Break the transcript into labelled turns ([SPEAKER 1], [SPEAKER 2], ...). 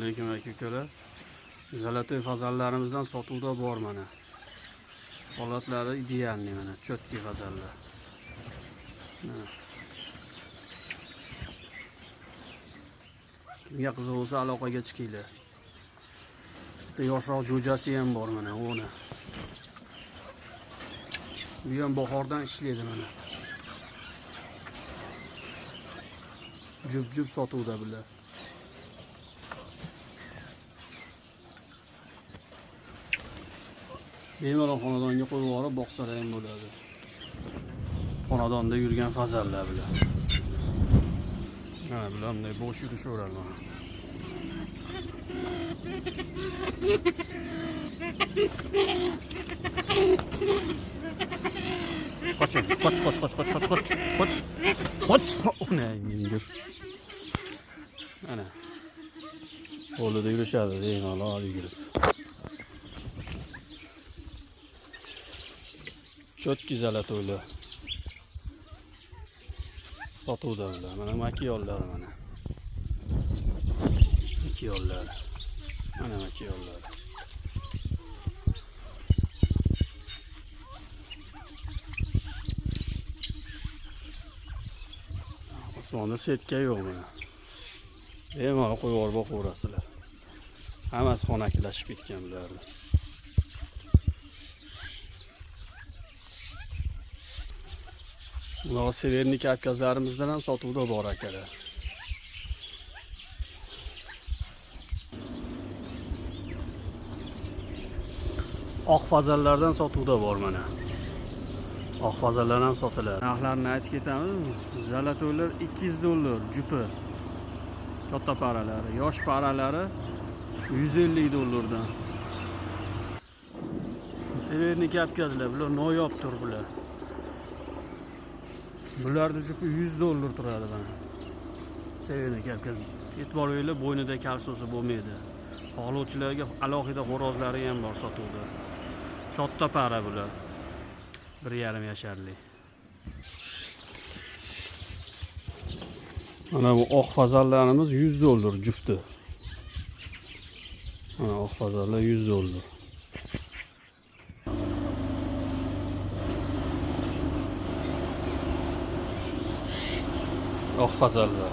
[SPEAKER 1] Alaykum aka ukalar. Золотой fazanlarimizdan sotuvda bor mana. Holatlari идеальный mana, чёткий fazanlar. Mana. Kimga qiziq bo'lsa, aloqaga chiqinglar. Bitta yoshroq jo'jasi ham bor mana, uni. Bu ham bahordan ishlaydi mana. Jup-jup sotuvda bular. Bemalol xonadonga qo'yib yuborib boqsalar ham bo'ladi. Xonadonda yurgan fazanlar bular. Mana bular bunday bo'sh yurishaveradi mana. Qoch, qoch, qoch, qoch, qoch, qoch, qoch, qoch, qoch. Uni yur. Mana. Hovlida yurishadi bemalol yugurib. Чёткий золотой lar. Sotuvda bular. Mana makiyollari mana. Makiyollari. Mana makiyollari. Osmonda setka yo'q mana. Bemalol qo'yib yuborib boqaverasizlar. Hammasi xonakilashib ketgan bularni. Bunaqa северный Kavkazlarimizdan ham sotuvda bor, akalar. Oq fazanlardan sotuvda bor mana. Oq fazanlar ham sotiladi. Narxlarini aytib ketamiz. Золотой lar 200 dollar jupi. Katta paralari, yosh paralari 150 dollardan. Северный Kavkazlar, bular noyobdir bular. Bularni jupi 100 dollar turadi mana. Северный Kavkaz. E'tibor beringlar, bo'ynida кольцо si bo'lmaydi. Xohlovchilarga alohida xo'rozlari ham bor sotuvda. Katta para bular. 1,5 yasharli. Mana bu oq fazanlarimiz 100 dollar jufti. Mana oq fazanlar 100 dollar. Oq fazanlar.